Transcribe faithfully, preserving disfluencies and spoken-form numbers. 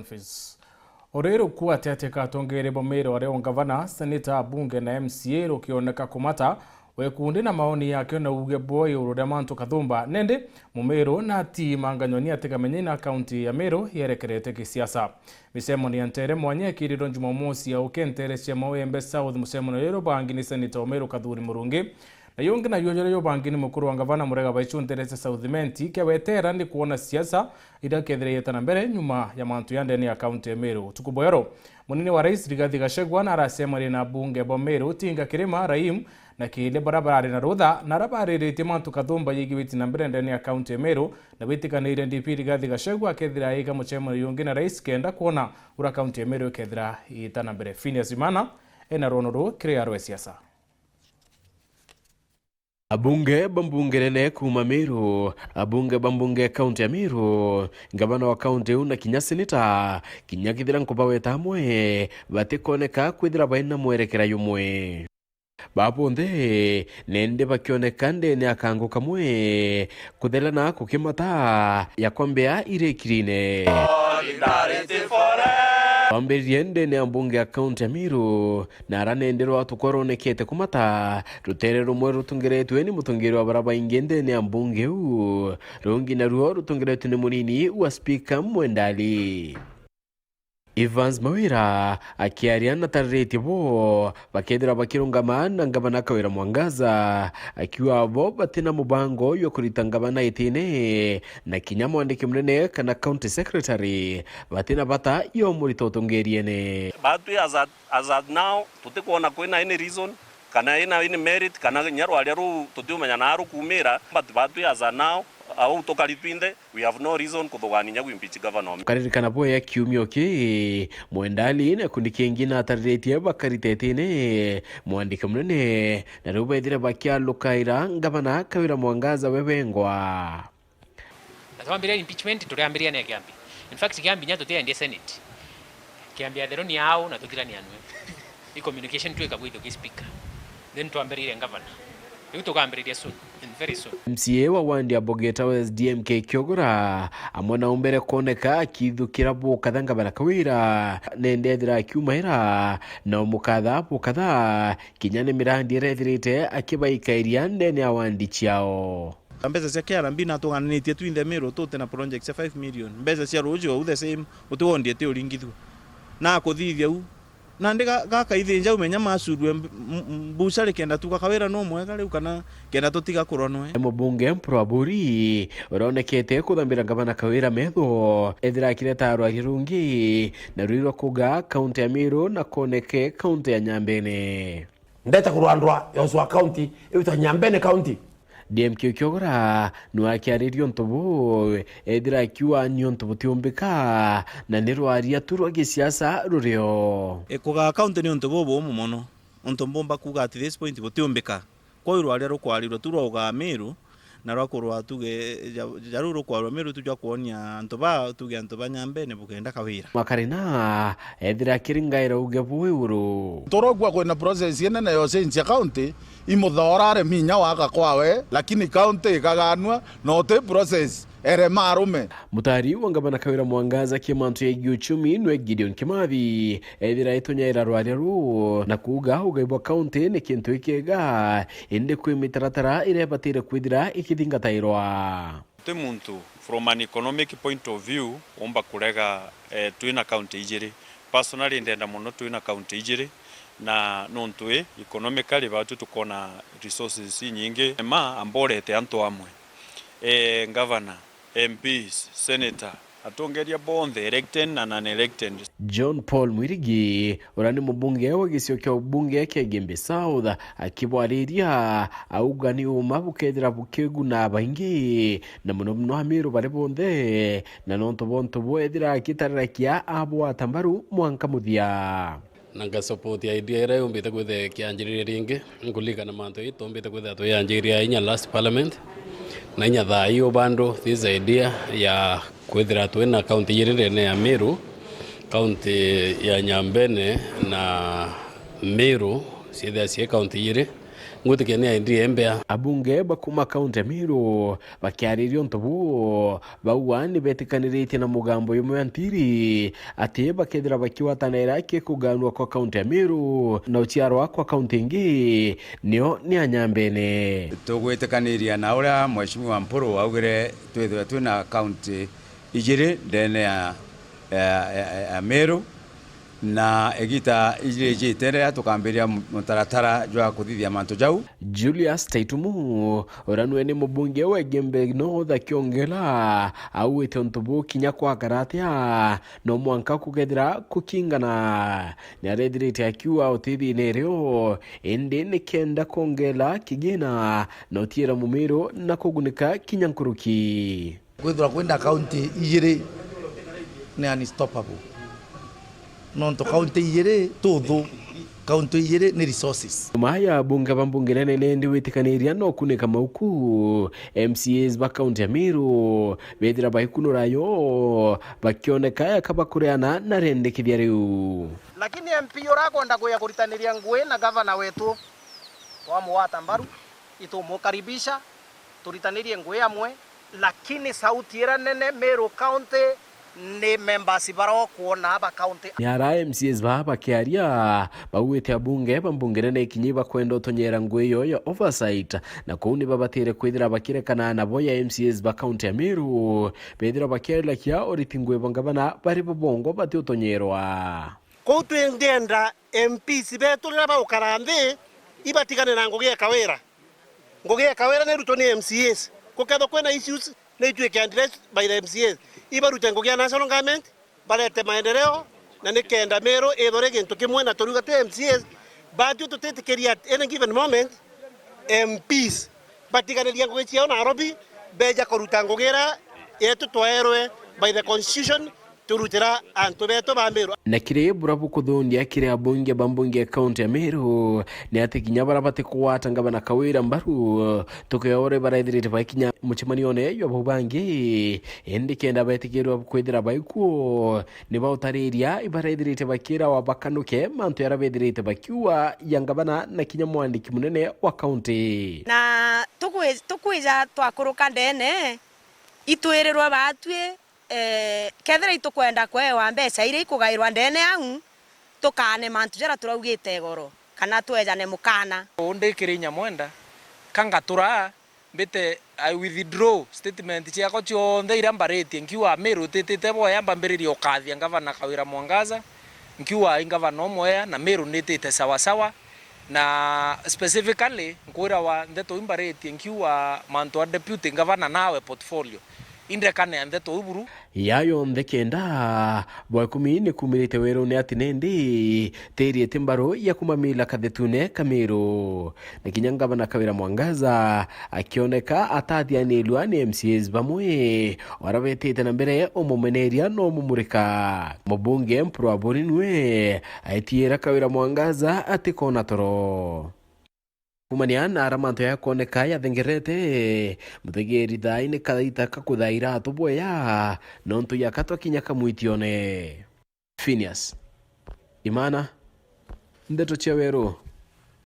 Office. Uri rukuati ati ka atongeria ba Meru ari o ngavana, seneta, abunge na M C A rukioneka kumata, we kundi na maoni yake na uuge bwo iguru ria mantu kathumba. Nindi Mumeru na ati manganyoni atigamenye na kaunti ya Meru yerekerete gisiasa. Micemanio ya ntere mwanya ikirirwe Jumamosi ya uke ntere cia Mawembe South. Mucemanio uyu rubangi ni seneta wa Meru Kathuri Murungi, na yungi nayo juria jubangi ni mukuru wa ngavana Murega Baichu ntere cia South Imenti. Kia wetera ni kwona siasa iria kethira ieta na mbere nyuma ya mantu ya ndene ya kaunti ya Meru. Utuku bwa ero, munini wa rais Rigathi Gachagua na aracemania na abunge ba Meru Tinga Kirima, Rahim na Kiiria, bara barari na rutha na ara bariritie mantu kathumba yigibiti na mbere ndene ya kaunti ya Meru, na bitikaniire D P Rigathi Gachagua akethira aika mucemanio yungi na rais kenda kwona ura kaunti ya Meru ikethira ieta na mbere. Phineas Imana ena rwono ruu kiri arwe siasa. Abunge ba mbunge nene kuuma Meru, abunge ba mbunge kaunti ya Meru, ngavana wa kaunti iu na kinya seneta, kinya kethira nkubaweta amwe, batikoneka kwithira baina mwerekera jumwe. Babonthe nende bakioneka ndene ya kangu kamwe, kuthelana kukimata ya kwambia irikirine. Kwambiririe ndene ya mbunge ya kaunti ya Meru, na ara nende rwatukwa rwonekete kumata, rutere rumwe rutongeretwe ni mutongeria wa bara baingi ndene ya mbunge iu, rungi naruo rutongeretwe ni munini wa spika Mwendali. Evans Mawira akiaria na tariritie bo bakethira bakirungama na ngavana Kawira Mwangaza, akiuga bo batina mubango jwa kurita ngavana itine, na kinya mwandiki munene kana county secretary batina bata yo murito utongeriene. Batwi as at, as at now, tutikwona kwina any reason, kana ina any merit, kana kinya rwaria ruu tutiumenya naa rukuumira, but batwi as at now, au tukari twinthe, we have no reason kuthugania inya gwimpeach governor. Ukaririkana bwea kiumio ki, Mwendali na kundi kingi natariritie bakari tetine, mwandiki munene, na riu bethire bakialukaira ngavana Kawira Mwangaza we wengwa. Na twambiria impeachment, turiambiria na Kiambi. In fact, Kiambi nya tutiendie Senate. Kiambi athero ni ao na tuthirania nwe. I communication tu ikabwithio ki speaker. Then twambiririe governor. Riu tukambiriria soon, in very soon. M C A wa wandi ya Bogeta West D M K Kiogora, amwe na umbere kwoneka akithukira bukatha ngavana Kawira, nende ethira akiumaira, na umukatha bukatha, kinya ni mirandi irethirite akibaikairia ndene ya wandi ciao. Mbeca cia K R B natugananitie twinthe Meru tute na project cia five million. Mbeca cia ruuji ou the same, uti wondi iti uringithua. Na kuthithia u. Nandi ga-, gakaithinja umenya macurue mb-, m-, m-, mbucari kenda tuga Kawira no mwega riu kana kenda tutiga kurwa nwe. Mubunge Mpuru Aburi uronekete kuthambira ngavana Kawira metho, ethira akireta arwaria rungi, na rwirwa kuga kaunti ya Meru na koneke kaunti ya Nyambene. Ndeta kurwandwa Joshua County, iwitwa Nyambene County. D M K Kiogora nwakiaririe untu buu, ethira akiuga ni untu butiumbika, na ni rwaria tu rwa gisiasa rurio. E, kugaa county ni untu bubuumu mono, untu mbumba kuuga at this point butiumbika. Kwou rwaria rukwarirua tu rwa ugaa Meru, na rwa kurwa tuge ja, ja ruu rukwarwa Meru tu jwa kwonia antu ba, tuge antu ba Nyambene bukenda Kawira. Makarina ethira akiringaira uge buu iguru. Turogua kwina process inene ya ucenjia county, imuthoora aremi inya waga kwawe, lakini county ikaganua, na uti process erema arume. Mutari wa ngavana Kawira Mwangaza ki mantu yegie uchumi nwe Gideon Kimathi, ethira itunyaira rwaria ruu na kuuga ugai bwa county ni kintu ikiega, indi kwi mitaratara iria ibatire kwithira ikithingatairwa. Ti muntu, from an economic point of view, umba kurega, eh, twina county ijiri. Personally, ndenda mono twina county ijiri, na nontu i economically batu tukona resources inyingi. Ma amborete antu amwe, eh, governor, M Ps, senator, atongeria bonthe, elected na non-elected. John Paul Mwirigi, uria ni mubunge wa gicio kia ubunge kia Igembe South, akibwariria, auga ni uma bukethira bukiguna baingi, na muno muno Amiru bari bonthe, na nontu bwa untu buu ethira agitarirakia abwata mbaru mwanka muthia. Na nga support idea iria yumbite kwithira ikianjiriria ringi. Nkuririkana mantu ii tumbite kwithira tuyanjiria inya last parliament, na inya thaa ii ubando this idea ya kwithira twina county ijiri ndene ya Meru, county ya Nyambene na Meru ciithira cii county ijiri, Ngwitikia ni aendire mbea. Abunge ba kuuma kaunti ya Meru bakiariria untu buu, bauga ni betikaniritie na mugambo jumwe wa ntiri ati bakethira bakigwatanira ki kuganua kwa kaunti ya Meru na uciarwa kwa kaunti ingi nio ni Anyambene. Tugwitikaniria na uria Mheshimiwa Mpuru augire twithirwe twina kaunti ijiri ndene ya, ya, ya, ya Meru, na igita ijiri ijite riria tukambiria mutaratara jwa kuthithia mantu jau. Julius Taitumu, uria nwe ni mubunge wa Igembe North akiongela, augite untu buu kinya kwakara atia, no mwanka kukethira kukingana. Ni arethirite akiuga utithine rio, indi ni kenda kwongela kigina na utiira mumiru na kugunika kinya nkuruki. Kwithirwa kwina kaunti ijiri ni unstoppable. Nontu kaunti ijiri tuthu, kaunti ijiri ni resources. Nyuma ya abunge ba mbunge nene nindi witikaniria no kunika mauku, M C As ba kaunti ya Meru bethira baikunura yo bakioneka yaka bakureana na rendekithia riu. Lakini M P urakwenda kuja kuritaniria ngui na gavana wetu, twamugwata mbaru, itumukaribisha, turitanirie ngui amwe, lakini sauti ira nene Meru County ni members bara ukwona aba county. Ni ara M C As baa bakiaria, baugite abunge ba mbunge nene ikinyi bakwenda utunyera ngui iyo ya oversight, na kuu ni babatire kwithira bakirekana nabo ya M C As ba county ya Meru, bethira bakiarirakia uriti ngui bwa ngavana bari bo bongo bati utunyerwa. Kuu twingenda M Ps betu riria bagukara nthi, ibatigane na ngugi ya Kawira. Ngugi ya Kawira ni irutwe ni M C As. Gukethwa kwina issues, ni ituike addressed by the M C As. Ibarute ngugi ya national government, barete maendeleo, na nikenda Meru ithore gintu kimwe, na turiuga twi M C As, batwi tutitikiria at any given moment M Ps batiganiria ngugi ciao Nairobi, beja kuruta ngugi iria yetu twaerwe by the constitution, turutira antu betu ba Meru. Na kiri bura bukuthundia kiri abunge ba mbunge ya kaunti ya Meru, ni ati kinya bara batikugwata ngavana Kawira mbaru, tukiore barethirite bakinya mucemanione jwa bau bangi, indi kenda betikirwa kwithira baikuo, ni bautariria ibarethirite bakirawa bakanuke mantu jaria bethirite bakiuga ja ngavana na kinya mwandiki munene wa kaunti. Na tukwi-, tukwija twakuruka ndene, itwirirwe batwi, eh, kethira itukwenda kwewa mbeca iria ikugairwa ndene au, tukaane mantu jaria turaugite igoro, kana twejane mukana. Uu ndi kiri Nyamwenda, ka ngatura, mbite, I withdraw statement ciakwa cionthe iria mbaritie, nkiuga Meru ititite bwega, mbambiririe ukathia ngavana Kawira Mwangaza, nkiuga i ngavana umwega, na Meru nitite sawa sawa, na specifically nkwirawa ndeto iu mbaritie, nkiuga mantu a deputy ngavana nawe portfolio, indekane ya ndeto iu buru. Ya yonthe kenda, bwa ikumi ni kumirite werune ati nindi tiriete mbaru ya kumamila kathetune ka Meru. Na kinya ngavana Kawira Mwangaza akioneka atathianirua ni M C As bamwe, bara betite na mbere umumeneria na umumurika. Mubunge Mpuru Aburi nwe aitiira Kawira Mwangaza atikona toro. Kumania na ara mantu yakwoneka yathengerete, muthegeri thaai ni kaita ka kuthaira atubweya, nontu yakatwa kinya kamwitione. Phineas Imana, Ndeto cia Weru.